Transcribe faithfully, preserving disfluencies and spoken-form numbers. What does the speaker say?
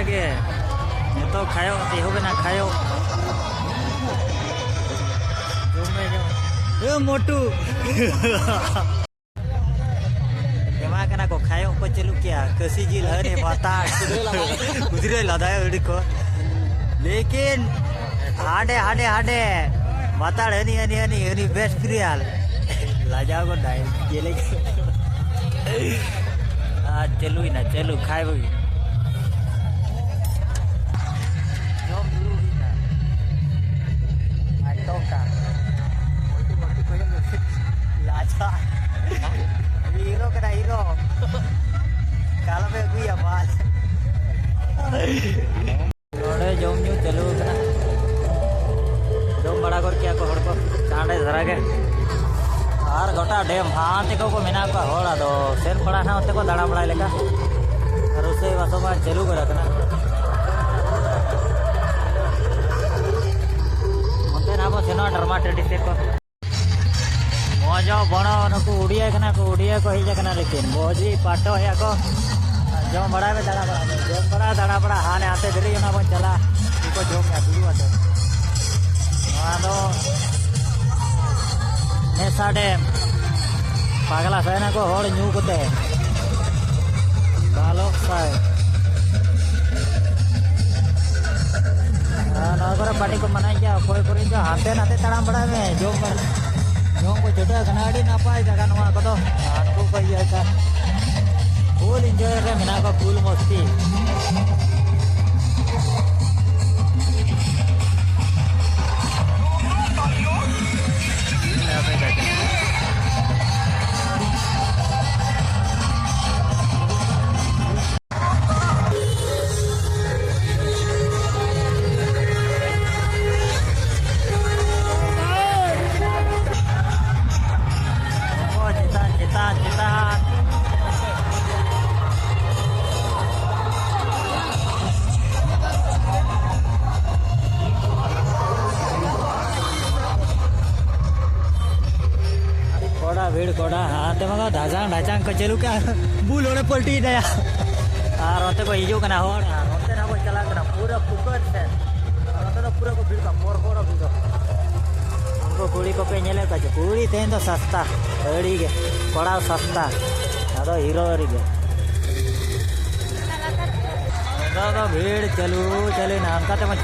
ᱜᱮ ᱱᱤᱛᱚᱜ ᱠᱷᱟᱭᱚᱜ ᱮᱦᱚᱵ ᱮᱱᱟ, ᱠᱷᱟᱭᱚᱜ᱾ ᱡᱚᱢ ᱢᱮ, ᱡᱚᱢ᱾ ᱮ ᱢᱚᱴᱩ᱾ ᱮᱢᱟ ᱠᱟᱱᱟ ᱠᱚ, ᱠᱷᱟᱭᱚᱜ ᱠᱚ ᱪᱟᱹᱞᱩ ᱠᱮᱜᱼᱟ, ᱠᱟᱹᱥᱤ ᱡᱤᱞ ᱦᱟᱹᱱᱤ ᱵᱟᱛᱟᱲ᱾ ᱠᱩᱫᱽᱨᱟᱹ ᱞᱟᱫᱟᱭ ᱟᱹᱰᱤ ᱠᱚ᱾ ᱞᱮᱠᱤᱱ ᱦᱟᱸᱰᱮ, ᱦᱟᱸᱰᱮ, ᱦᱟᱸᱰᱮ ᱵᱟᱛᱟᱲ ᱦᱟᱹᱱᱤ, ᱦᱟᱹᱱᱤ, ᱦᱟᱹᱱᱤ, ᱦᱟᱹᱱᱤ best player᱾ ᱞᱟᱡᱟᱣ ᱜᱚᱫᱟᱭ, ᱡᱮᱞᱮᱠᱟ᱾ ᱟᱨ ᱪᱟᱹᱞᱩᱭᱮᱱᱟ, ᱪᱟᱹᱞᱩ, ᱠᱷᱟᱭ ᱵᱟᱹᱜᱤ᱾ ᱡᱚᱢ ᱫᱩᱲᱩᱵ ᱦᱩᱭᱱᱟ᱾ ᱟᱡ ᱴᱚᱠᱟ᱾ ᱢᱚᱴᱩ, ᱢᱚᱴᱩ ᱠᱚᱭᱚᱜ ᱢᱮ᱾ ᱞᱟᱡᱟ᱾ ᱦᱤᱨᱳ ᱠᱟᱱᱟ, ᱦᱤᱨᱳ᱾ ᱠᱟᱞᱚᱢᱮ ᱟᱹᱜᱩᱭᱟ ᱢᱟᱞ᱾ ᱱᱚᱰᱮ ᱡᱚᱢ ᱧᱩ ᱪᱟᱹᱞᱩ ᱟᱠᱟᱱᱟ᱾ ᱡᱚᱢ ᱵᱟᱲᱟ ᱜᱚᱫ ᱠᱮᱜᱼᱟ ᱠᱚ ᱦᱚᱲ ᱠᱚ, ᱪᱟᱬᱮ ᱫᱷᱟᱨᱟ ᱜᱮ᱾ ᱟᱨ ᱜᱚᱴᱟ ᱰᱮᱢ ᱦᱟᱱᱛᱮ ᱠᱚ ᱠᱚ ᱢᱮᱱᱟᱜ ᱠᱚᱣᱟ ᱦᱚᱲ, ᱟᱫᱚ ᱥᱮᱱ ᱵᱟᱲᱟ ᱱᱟ ᱚᱱᱛᱮ ᱠᱚ ᱫᱟᱬᱟ ᱵᱟᱲᱟᱭ ᱞᱮᱠᱟ᱾ ᱨᱳᱥᱮᱭ ᱵᱟᱥᱚ ᱢᱟ ᱪᱟᱹᱞᱩ ᱜᱚᱫ ᱟᱠᱟᱱᱟ᱾ ᱚᱱᱛᱮ ᱱᱟᱜ ᱵᱚ ᱥᱮᱱᱚᱜᱼᱟ ᱰᱨᱟᱢᱟ ᱴᱟᱺᱰᱤ ᱥᱮᱫ ᱠᱚ᱾ ᱵᱚᱡᱚ ᱵᱚᱲᱚ ᱱᱩᱠᱩ ᱩᱰᱤᱭᱟᱹ ᱠᱟᱱᱟ ᱠᱚ, ᱩᱰᱤᱭᱟᱹ ᱠᱚ ᱦᱮᱡ ᱟᱠᱟᱱᱟ, ᱞᱮᱠᱤᱱ ᱵᱚᱡᱤ ᱯᱟᱴᱚ ᱦᱮᱡ ᱟᱠᱚ᱾ ᱡᱚᱢ ᱵᱟᱲᱟᱭ ᱢᱮ, ᱫᱟᱬᱟ ᱵᱟᱲᱟ ᱢᱮ, ᱡᱚᱢ ᱵᱟᱲᱟ, ᱫᱟᱬᱟ ᱵᱟᱲᱟ, ᱦᱟᱱᱮ ᱦᱟᱱᱛᱮ ᱫᱷᱟᱹᱨᱤᱡ ᱚᱱᱟ ᱵᱚᱱ ᱪᱟᱞᱟᱜᱼᱟ᱾ ᱩᱱᱠᱩ ᱡᱚᱢ ᱧᱩ ᱫᱩᱲᱩᱵ ᱟᱛᱮ᱾ ᱱᱚᱣᱟ ᱫᱚ ᱱᱮᱥᱟ ᱰᱮᱢ᱾ ᱯᱟᱜᱽᱞᱟ ᱥᱟᱭ ᱱᱟᱠᱚ ᱦᱚᱲ ᱧᱩ ᱠᱚᱛᱮ᱾ ᱵᱟᱞᱚᱠ ᱥᱟᱭ᱾ ᱟᱨ ᱱᱚᱣᱟ ᱠᱚᱨᱮ ᱯᱟᱨᱴᱤ ᱠᱚ ᱢᱟᱱᱟᱭ ᱜᱮᱭᱟ, ᱚᱠᱚᱭ ᱠᱚᱨᱮ ᱪᱚ ᱦᱟᱱᱛᱮ ᱱᱟᱛᱮ ᱛᱟᱲᱟᱢ ᱵᱟᱲᱟᱭ ᱢᱮ, ᱡᱚᱢ ᱵᱟᱲᱟ, ᱡᱚᱢ ᱠᱚ ᱪᱷᱩᱴᱟᱹᱣ ᱠᱟᱱᱟ᱾ ᱟᱹᱰᱤ ᱱᱟᱯᱟᱭ ᱡᱟᱭᱜᱟ ᱱᱚᱣᱟ ᱠᱚᱫᱚ᱾ ᱦᱟᱹᱠᱩ ᱠᱚ ᱤᱭᱟᱹ ᱠᱟᱜ, full enjoy ᱨᱮ ᱢᱮᱱᱟᱜ ᱠᱚᱣᱟ, full ᱢᱚᱥᱛᱤ᱾ ᱪᱮᱛᱟᱱ, ᱪᱮᱛᱟᱱ, ᱪᱮᱛᱟᱱ᱾ ᱠᱚᱲᱟ ᱵᱷᱤᱲ, ᱠᱚᱲᱟ ᱦᱟᱱᱛᱮ ᱢᱟ ᱫᱷᱟᱪᱟᱝ ᱰᱷᱟᱪᱟᱝ ᱠᱚ ᱪᱟᱹᱞᱩ ᱠᱟᱜᱼᱟ᱾ ᱵᱩᱞ ᱚᱸᱰᱮ ᱯᱟᱞᱴᱤᱭᱮᱫᱟᱭᱟ᱾ ᱟᱨ ᱚᱱᱛᱮ ᱠᱚ ᱦᱤᱡᱩᱜ ᱠᱟᱱᱟ ᱦᱚᱲ, ᱟᱨ ᱚᱱᱛᱮ ᱪᱟᱞᱟᱜ ᱠᱟᱱᱟ ᱯᱩᱨᱟᱹ ᱯᱩᱠᱟᱹᱨ ᱥᱮᱫ᱾ ᱱᱚᱛᱮ ᱫᱚ ᱯᱩᱨᱟᱹ ᱠᱚ ᱵᱷᱤᱲ ᱠᱚᱜᱼᱟ, ᱵᱚᱲ ᱵᱚᱲ ᱵᱷᱤᱲ ᱠᱚᱜᱼᱟ᱾ ᱩᱱᱠᱩ ᱠᱩᱲᱤ ᱠᱚᱯᱮ ᱧᱮᱞᱮᱫ ᱠᱚᱣᱟ ᱪᱮ? ᱠᱩᱲᱤ ᱛᱮᱦᱮᱧ ᱫᱚ ᱥᱟᱥᱛᱟ, ᱟᱹᱰᱤ ᱜᱮ ᱠᱚᱲᱟ ᱥᱟᱥᱛᱟ᱾ ᱟᱫᱚ ᱦᱤᱨᱳ ᱟᱹᱨᱤ ᱜᱮ᱾ ᱱᱤᱛᱚᱜ ᱫᱚ ᱵᱷᱤᱲ ᱪᱟᱹᱞᱩ, ᱪᱟᱹᱞᱩᱭᱮᱱᱟ᱾ ᱚᱱᱠᱟ ᱛᱮᱵᱚᱱ